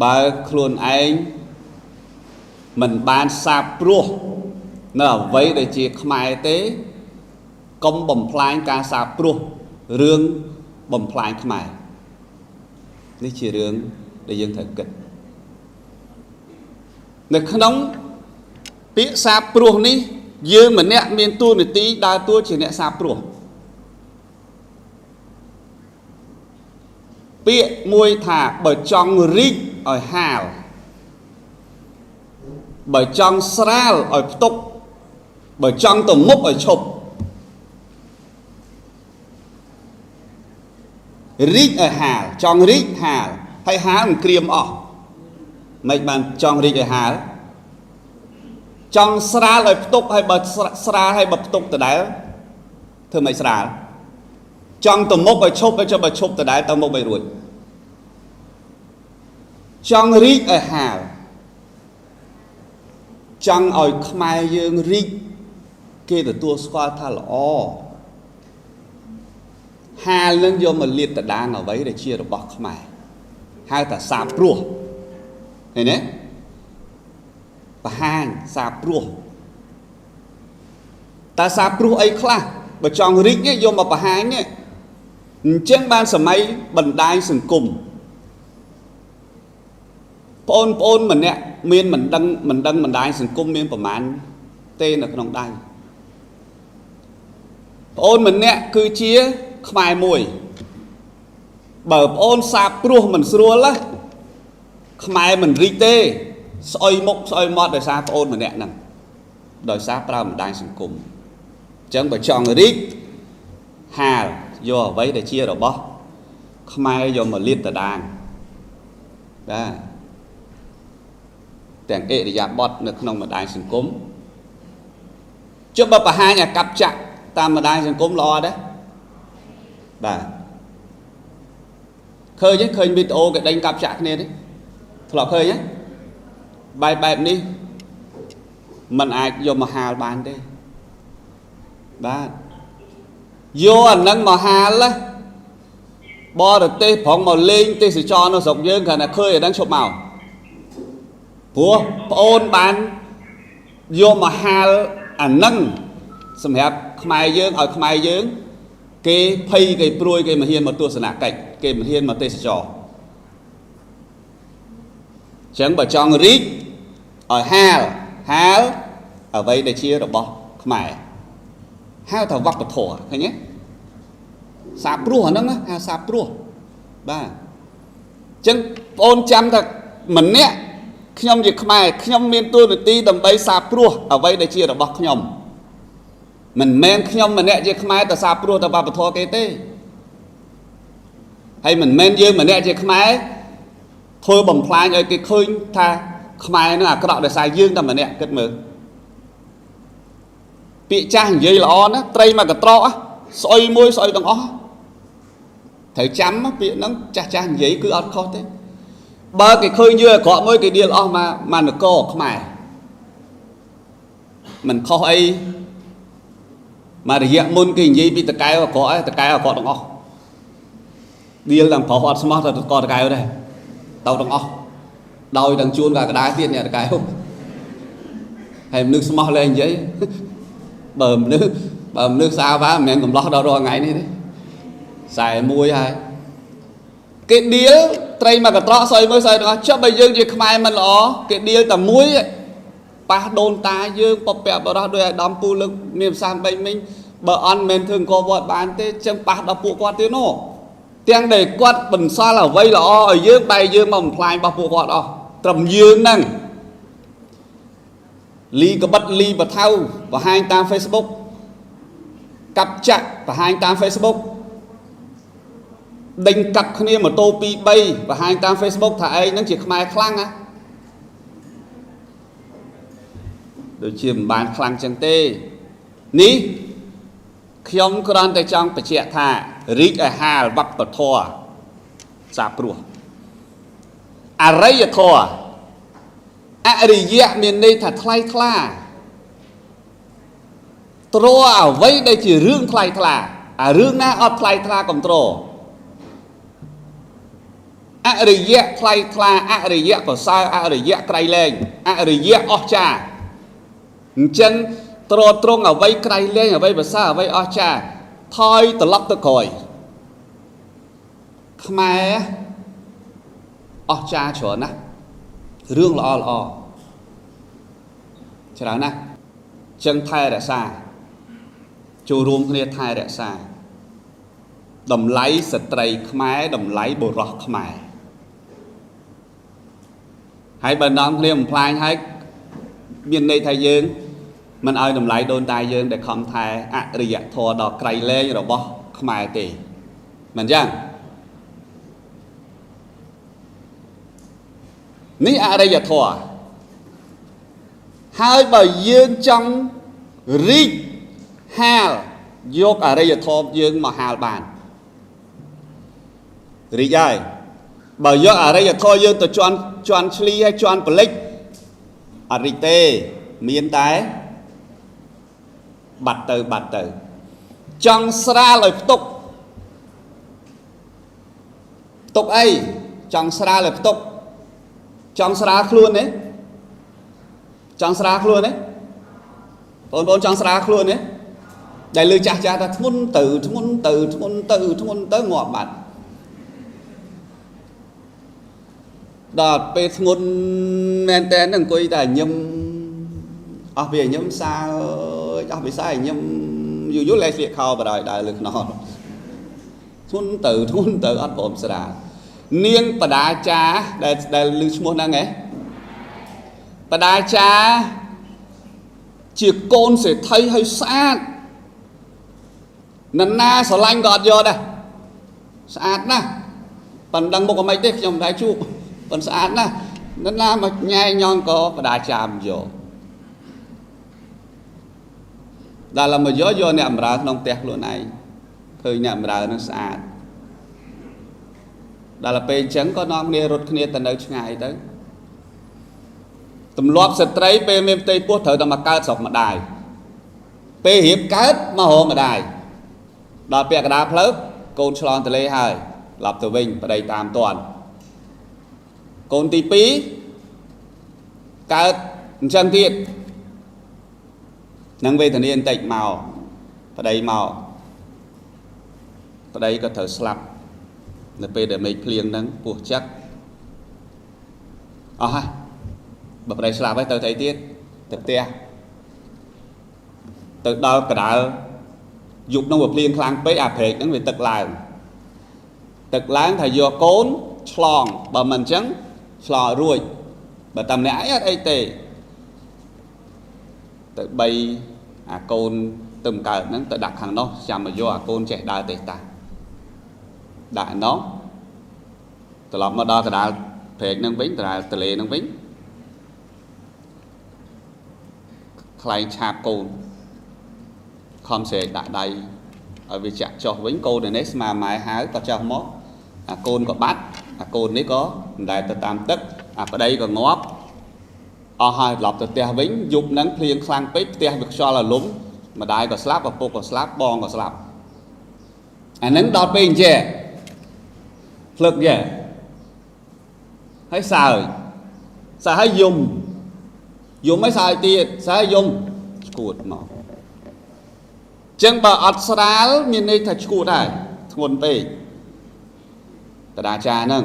បើខ្លួនឯងមិនបានសាបព្រោះនៅអ្វីដែលជាខ្មែរទេកុំបំផ្លាញការសាបព្រោះរឿងបំផ្លាញខ្មែរនេះជារឿងដែលយើងត្រូវគិតនៅក្នុងពាក្យសាបព្រោះនេះយើងម្នាក់មានតួនាទីដើរតួជាអ្នកសាបព្រោះពាក្យមួយថាបើចង់រីកឲ្យហាលបើចង់ស្រាលឲ្យផ្ទុកបើចង់ទៅមុខឲ្យឈប់រីកឲ្យហាលចង់រីកហាលហើយហាលមិនក្រៀមអស់មិនបានចង់រីកឲ្យហាលចង់ស្រាលឲ្យផ្ទុកហើយបើស្រាលហើយបើផ្ទុកដដែលធ្វើមិនស្រាលចង់ទៅមុខឲ្យឈប់ឲ្យចុះបើឈប់ដដែលទៅមុខមិនរួចចង់រីកឲ្យហាលចង់ឲ្យខ្មែរយើងរីកគេទទួលស្គាល់ថាល្អហាលនឹងយកមកលាតត្រដាងអ្វីដែលជារបស់ខ្មែរហៅថាសាបព្រោះឃើញទេបង្ហាញសាបព្រោះតើសាបព្រោះអីខ្លះបើចង់រីកយកមកបង្ហាញនេះអញ្ចឹងបានសម័យបណ្ដាញសង្គមបងប្អូនម្នាក់មានមិនដឹងបណ្ដាញសង្គមមានប្រមាណទេនៅក្នុងដៃបងអូនម្នាក់គឺជាខ្មែរមួយបើបងអូនសាបព្រោះមិនស្រួលណាខ្មែរមិនរីកទេស្អុយមុខស្អុយមាត់ដោយសារបងអូនម្នាក់ហ្នឹងដោយសារប្រើបណ្ដាញសង្គមអញ្ចឹងបើចង់រីកហាលយកអ្វីដែលជារបស់ខ្មែរយកមកលាតត្រដាងបាទទាំងអិរិយាបថនៅក្នុងបណ្ដាញសង្គមចុះបើបង្ហាញអាកັບចាក់តាមបណ្ដាញសង្គមល្អដែរបាទឃើញទេឃើញវីដេអូគេដេញកាប់ចាក់គ្នាទេធ្លាប់ឃើញទេបែបនេះมันអាចយកមកហាលបានទេបាទយកអានឹងមកហាលណាបរទេសប្រងមកលេងទេសចរនៅស្រុកយើងគ្រាន់តែឃើញអានឹងឈប់មកព្រោះប្អូនបានយកមកហាលអានឹងសម្រាប់ខ្មែរយើងឲ្យខ្មែរយើងគេភ័យគេព្រួយគេមិនហ៊ានមកទស្សនកិច្ចគេមិនហ៊ានមកទេសចរអញ្ចឹងបើចង់រីកឲ្យហាលហាលអ្វីដែលជារបស់ខ្មែរហៅថាវប្បធម៌ឃើញទេសាបព្រោះអាហ្នឹងហៅសាបព្រោះបាទអញ្ចឹងបងអូនចាំថាម្នាក់ខ្ញុំជាខ្មែរខ្ញុំមានតួនាទីដើម្បីសាបព្រោះអ្វីដែលជារបស់ខ្ញុំមិនមែនខ្ញុំម្នាក់ជាខ្មែរទៅសាបព្រោះទៅវប្បធម៌គេទេហើយមិនមែនយើងម្នាក់ជាខ្មែរធ្វើបំផ្លាញឲ្យគេឃើញថាខ្មែរនឹងអាក្រក់ដោយសារយើងតែម្នាក់គិតមើលពាក្យចាស់និយាយល្អណាស់ត្រីមកកត្រកស្អុយមួយស្អុយទាំងអស់ត្រូវចាំពាក្យហ្នឹងចាស់និយាយគឺអត់ខុសទេបើគេឃើញយើងអាក្រក់មួយគេដៀលអស់មកនគរខ្មែរមិនខុសអីមករយៈមុនគេនិយាយពីតកែវអាក្រក់តកែវអាក្រក់ទាំងអស់ដៀលទាំងប្រុសអត់ស្មោះទៅតកតកែវដែរទៅទាំងអស់ដោយទាំងជួនកក្តារទៀតអ្នកតកែវហើយមនុស្សស្មោះលែងនិយាយបើមនុស្សសាវ៉ាមិនមែនកំឡោះដល់រាល់ថ្ងៃនេះទេ41ហើយគេដៀលត្រីមកកត្រកស្អុយមើលស្អុយទាំងអស់ចុះបើយើងជាខ្មែរមិនល្អគេដៀលតែមួយប៉ះដូនតាយើងពពកបរោះដោយអាដាមពូលើកមានភាសាបីមិញបើអន់មិនធ្វើអង្គវត្តបានទេចឹងប៉ះដល់ពួកគាត់ទៀតនោះទាំងដែលគាត់បន្សល់អ្វីល្អឲ្យយើងបែរយើងមកបំផ្លាញរបស់ពួកគាត់អស់ត្រឹមយើងហ្នឹងលីកបិតលីបថៅបង្ហាញតាម Facebook កាប់ចាក់បង្ហាញតាម Facebook ដេញកាប់គ្នាម៉ូតូ2 3បង្ហាញតាម Facebook ថាឯងហ្នឹងជាខ្មែរខ្លាំងណាដូចជាមិនបានខ្លាំងចឹងទេនេះខ្ញុំគ្រាន់តែចង់បញ្ជាក់ថារីកឲ្យហាលវប្បធម៌សាព្រោះអរិយធម៌អរិយៈមានន័យថាថ្លៃថ្លាទ្រអ្វីដែលជារឿងថ្លៃថ្លាអារឿងណាអត់ថ្លៃថ្លាកុំទ្រ អរិយៈថ្លៃថ្លាអរិយៈប្រសើរអរិយៈក្រៃលែងអរិយៈអស្ចារ្យអញ្ចឹងទ្រទ្រង់អ្វីក្រៃលែងអ្វីប្រសើរអ្វីអស្ចារ្យថយត្រឡប់ទៅក្រោយខ្មែរអស្ចារ្យច្រើនណាស់រឿងល្អល្អច្រើនណាស់ចឹងថែរក្សាចូលរួមគ្នាថែរក្សាតម្លៃស្ត្រីខ្មែរតម្លៃបុរសខ្មែរហើយបើនាំគ្នាបំផ្លាញហើយមានន័យថាយើងមិនឲ្យតម្លៃដូនតាយើងដែលខំថែអរិយធម៌ដ៏ក្រៃលែងរបស់ខ្មែរទេមិនចឹងនេះអរិយធម៌ហើយបើយើងចង់រីកហាលយកអរិយធម៌យើងមកហាលបានរីកហើយបើយកអរិយធម៌យើងទៅជន់ឆ្លីហើយជន់បលិចអត់រីកទេមានតែបាត់ទៅបាត់ទៅចង់ស្រាលឲ្យផ្ទុកផ្ទុកអីចង់ស្រាលឲ្យផ្ទុកចង់ស្រាលខ្លួនទេចង់ស្រាលខ្លួនទេបងប្អូនចង់ស្រាលខ្លួនទេដែលលើចាស់ចាស់ថាធ្ងន់ទៅធ្ងន់ទៅធ្ងន់ទៅធ្ងន់ទៅងាប់បាត់ដល់ពេលធ្ងន់មែនតើអង្គុយតែញឹមអស់វាញឹមសើចអស់វាសើចញឹមយូរយូរលែងស្លៀកខោបដ ாய் ដើរលើខ្នល់ធ្ងន់ទៅធ្ងន់ទៅអត់ព្រមស្រាលនាងបដាចាដែលឮឈ្មោះហ្នឹងហ៎បដាចាជាកូនសេដ្ឋីហើយស្អាតនរណាស្រឡាញ់ក៏អត់យកដែរស្អាតណាស់ប៉ុន្តែដឹងមុខអ្មេចទេខ្ញុំមិនដែរជួបប៉ុន្តែស្អាតណាស់នរណាមកញ៉ែញ៉ងក៏បដាចាមិនយកដល់មកយកយកអ្នកបម្រើក្នុងផ្ទះខ្លួនឯងឃើញអ្នកបម្រើនឹងស្អាតដល់ពេលអញ្ចឹងក៏នាំគ្នារត់គ្នាទៅនៅឆ្ងាយទៅទម្លាប់ស្ត្រីពេលមានផ្ទៃពោះត្រូវតែមកកើតស្រុកម្ដាយពេលរៀបកើតមករកម្ដាយដល់ពាក់កណ្ដាលផ្លូវកូនឆ្លងទលេហើយឡប់ទៅវិញប្តីតាមតាន់កូនទី2កើតអញ្ចឹងទៀតនឹងវេទនាបន្តិចមកប្តីមកប្តីក៏ត្រូវស្លាប់នៅពេលដែលមេឃភ្លៀងហ្នឹងពោះចឹកអស់ហើយបើប្តីស្លាប់ហើយទៅស្អីទៀតទៅផ្ទះទៅដល់កដាលយប់នោះវាភ្លៀងខ្លាំងពេកអាព្រែកហ្នឹងវាទឹកឡើងទឹកឡើងថាយកកូនឆ្លងបើមិនអញ្ចឹងឆ្លងរួចបើតាមអ្នកឯងអត់អីទេទៅបីអាកូនទៅកើតហ្នឹងទៅដាក់ខាងនោះចាំមកយកអាកូនចេះដើរទេតាដាក់នោះត្រឡប់មកដល់កដាលព្រែកហ្នឹងវិញកដាលទលេហ្នឹងវិញខ្លែងឆាបកូនខំស្រែកដាក់ដៃឲ្យវាចាក់ចុះវិញកូននេះស្មាម៉ែហៅក៏ចុះមកអាកូនក៏បាត់អាកូននេះក៏មិនដែលទៅតាមទឹកអាប្តីក៏ងាប់អស់ហើយត្រឡប់ទៅផ្ទះវិញយប់ហ្នឹងភ្លៀងខ្លាំងពេកផ្ទះវាខ្យល់អាលំម្ដាយក៏ស្លាប់ឪពុកក៏ស្លាប់បងក៏ស្លាប់អាហ្នឹងដល់ពេលអញ្ចេះភ្លឹកចេះហើយសើចសើចហើយយំយំហើយសើចទៀតសើចយំឈួតមកចឹងបើអត់ស្រាលមានន័យថាឈួតហើយធ្ងន់ពេកបដាចាហ្នឹង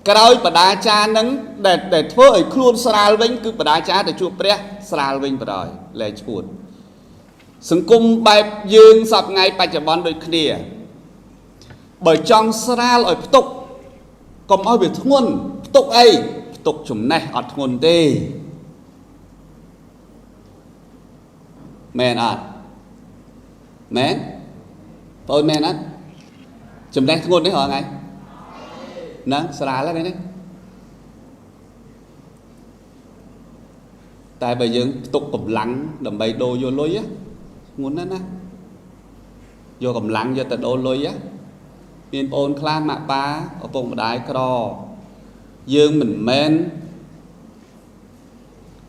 ក្រោយបដាចាហ្នឹងដែលធ្វើឲ្យខ្លួនស្រាលវិញគឺបដាចាទៅជួបព្រះស្រាលវិញបណ្ដោយលែងឈួតសង្គមបែបយើងសប្ងៃបច្ចុប្បន្នដូចគ្នាបើចង់ស្រាលឲ្យផ្ទុកកុំឲ្យវាធ្ងន់ផ្ទុកអីផ្ទុកចំណេះអត់ធ្ងន់ទេមែនអត់មែនបងមែនអត់ចំណេះធ្ងន់ទេរាល់ថ្ងៃហ្នឹងស្រាលហើយនេះតែបើយើងផ្ទុកកម្លាំងដើម្បីដូរយកលុយធ្ងន់ណាស់ណាយកកម្លាំងយកទៅដូរលុយមានបងខ្លះម៉ាក់ប៉ាឪពុកម្ដាយក្រយើងមិនមែន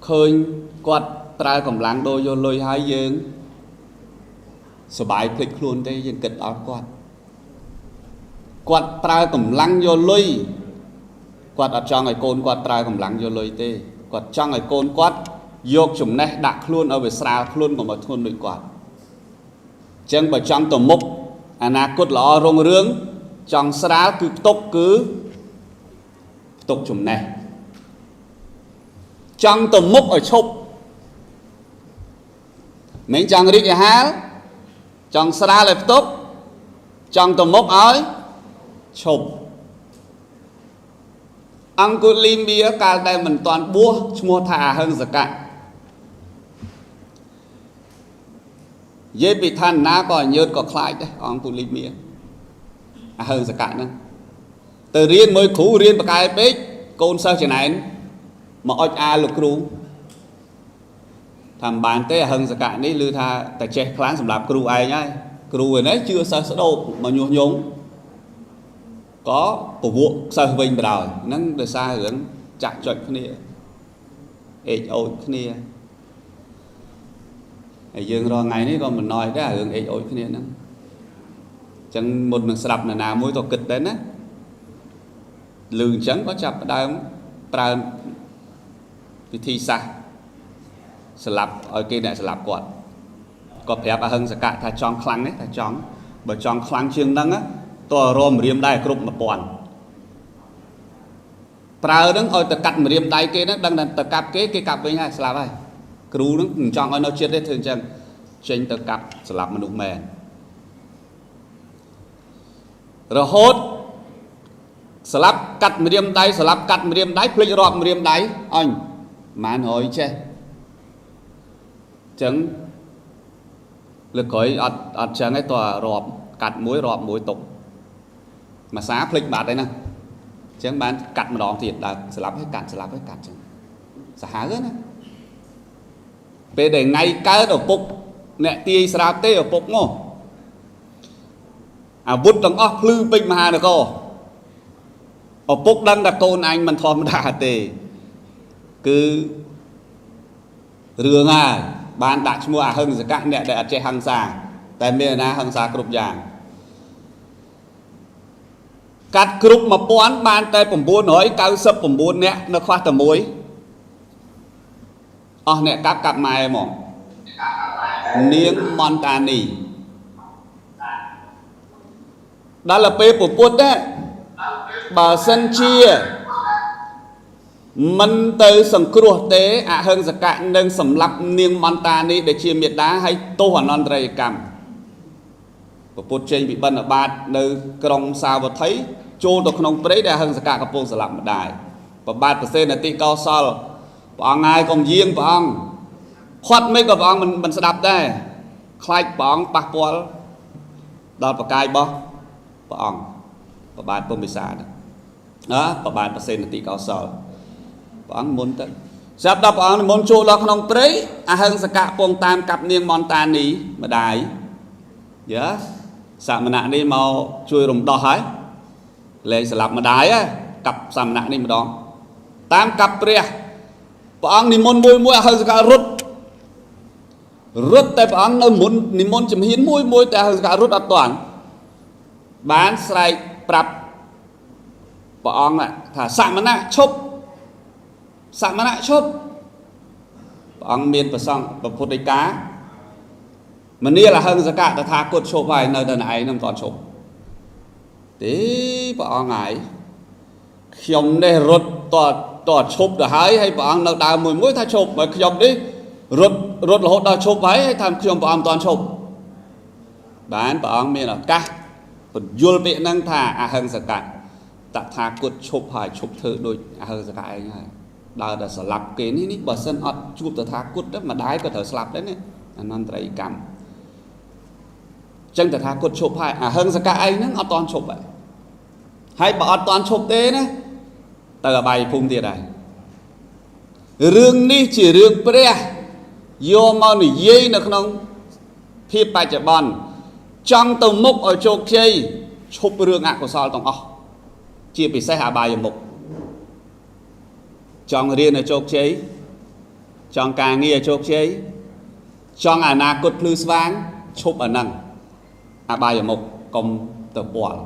ឃើញគាត់ប្រើកម្លាំងដូរយកលុយហើយយើងសบายភ្លេចខ្លួនទេយើងគិតដល់គាត់ គាត់ប្រើកម្លាំងយកលុយគាត់អត់ចង់ឲ្យកូនគាត់ប្រើកម្លាំងយកលុយទេគាត់ចង់ឲ្យកូនគាត់យកចំណេះដាក់ខ្លួនឲ្យវាស្រាលខ្លួនកុំឲ្យធ្ងន់ដូចគាត់អញ្ចឹងបើចង់ទៅមុខអនាគតល្អរុងរឿងចង់ស្រាលគឺផ្ទុកគឺផ្ទុកចំណេះចង់ទៅមុខឲ្យឈប់មិនចង់រីករាលចង់ស្រាលឲ្យផ្ទុកចង់ទៅមុខឲ្យឈប់អង្គុលីមាកាលដែលមិនទាន់បួសឈ្មោះថាអហិង្សកៈនិយាយពីឋានណាក៏ញើតក៏ខ្លាចដែរអង្គុលីមាអហិង្សកៈហ្នឹងទៅរៀនមួយគ្រូរៀនបកែពេកកូនសិស្សចំណែនមកអុចអាលោកគ្រូថាមិនបានទេអហិង្សកៈនេះឮថាតែចេះខ្លាំងសម្រាប់គ្រូឯងហើយគ្រូឯនេះជឿសិស្សស្ដោកមកញុះញង់ក៏ពវក់សិស្សវិញបណ្ដោយហ្នឹងដោយសាររឿងចាក់ចុចគ្នាអេកអូចគ្នាហើយយើងរាល់ថ្ងៃនេះក៏មិនណយដែររឿងអេកអូចគ្នាហ្នឹងអញ្ចឹងមុននឹងស្រាប់នរណាមួយក៏គិតដែរណាឮអញ្ចឹងក៏ចាប់ផ្ដើមប្រើវិធីសាស្ត្រស្លាប់ឲ្យគេអ្នកស្លាប់គាត់ក៏ប្រាប់អហិង្សកៈថាចង់ខ្លាំងទេថាចង់បើចង់ខ្លាំងជាងហ្នឹងតើរមរៀមដែរគ្រប់1000ប្រើហ្នឹងឲ្យទៅកាត់ម្រាមដៃគេហ្នឹងដឹងថាទៅកាប់គេគេកាប់វិញហើយស្លាប់ហើយគ្រូហ្នឹងមិនចង់ឲ្យនៅចិត្តទេធ្វើអញ្ចឹងចេញទៅកាប់ស្លាប់មនុស្សមែនរហូតស្លាប់កាត់ម្រាមដៃស្លាប់កាត់ម្រាមដៃភ្លេចរាប់ម្រាមដៃអញម៉ានរយចេះអញ្ចឹងលើកក្រោយអត់ចឹងទេតើរាប់កាត់មួយរាប់មួយទុកមួយសាភ្លេចបាត់ហើយណាអញ្ចឹងបានកាត់ម្ដងទៀតដើរស្លាប់ហើយកាត់ស្លាប់ហើយកាត់ចឹងសាហាវណាពេលដែលថ្ងៃកើតឪពុកអ្នកទាយស្រាប់ទេឪពុកមកអាវុធទាំងអស់ភ្លឺពេញមហានគរឪពុកដឹងថាកូនអញមិនធម្មតាទេគឺរឿងហើយបានដាក់ឈ្មោះអហិង្សកៈអ្នកដែលអត់ចេះហិង្សាតែមានណាហិង្សាគ្រប់យ៉ាងកាត់គ្រប់1000បានតែ999នាក់នៅខ្វះតែមួយអស់អ្នកកាប់កាប់ម៉ែហ្មងនាងមន្តានីដល់ពេលពពុទ្ធដែរបើសិនជាមិនទៅសង្គ្រោះទេអហិង្សកៈនឹងសម្លាប់នាងមន្តានីដែលជាមេដាហើយទោសអនន្តរិយកម្មពពុទ្ធចេញពីបិណ្ឌបាតនៅក្រុងសាវត្ថីចូលទៅក្នុងព្រៃដែលអហិង្សកៈកំពុងសម្លាប់ម្ដាយប្របាទប្រសេនតិកោសលព្រះអង្គហើយកុំយាងព្រះអង្គខាត់មិនក៏ព្រះអង្គមិនស្ដាប់ដែរខ្លាចព្រះអង្គប៉ះពាល់ដល់ប្រកាយរបស់ព្រះអង្គប្របាទពុំពិសាណាប្របាទប្រសេនតិកោសលព្រះអង្គមុនទៅស្រាប់ដល់ព្រះអង្គមុនចូលដល់ក្នុងព្រៃអហិង្សកៈពងតាមកាប់នាងមន្តានីម្ដាយយ៉ាសមណៈនេះមកជួយរំដោះហើយលែងស្លាប់ម្ដាយកាប់សមណៈនេះម្ដងតាមកាប់ព្រះព្រះអង្គនិមន្តមួយមួយអហិង្សករត់រត់តែព្រះអង្គនៅមុននិមន្តជំហានមួយមួយតែអហិង្សករត់អត់ទាន់បានស្រែកប្រាប់ព្រះអង្គថាសមណៈឈប់សមណៈឈប់ព្រះអង្គមានប្រសង់ព្រះពុទ្ធដីកាមនាលអហិង្សកៈតថាគតឈប់ហើយនៅតែឯងនឹងមិនទាន់ឈប់ទេព្រះអង្គហើយខ្ញុំនេះរត់តឈប់ទៅហើយហើយព្រះអង្គនៅដើមមួយមួយថាឈប់បើខ្ញុំនេះរត់រហូតដល់ឈប់ហើយហើយថាខ្ញុំព្រះអង្គមិនទាន់ឈប់បានព្រះអង្គមានឱកាសពន្យល់ពាក្យហ្នឹងថាអហិង្សកៈតថាគតឈប់ហើយឈប់ធ្វើដូចអហិង្សកៈឯងហើយដើរតែស្លាប់គេនេះបើសិនអត់ជួបតថាគតទៅម្ដាយក៏ត្រូវស្លាប់ដែរណាអនន្តរិយកម្មចឹងតថាគតឈប់ហើយអហិង្សកៈឯងហ្នឹងអត់ទាន់ឈប់ហើយបើអត់ទាន់ឈប់ទេណាទៅអបាយភូមិទៀតហើយរឿងនេះជារឿងព្រះយកមកនិយាយនៅក្នុងភាពបច្ចុប្បន្នចង់ទៅមុខឲ្យជោគជ័យឈប់រឿងអកុសលទាំងអស់ជាពិសេសអបាយមុខចង់រៀនឲ្យជោគជ័យចង់ការងារឲ្យជោគជ័យចង់អនាគតភ្លឺស្វាងឈប់អាហ្នឹងអបាយមុខកុំទៅពាល់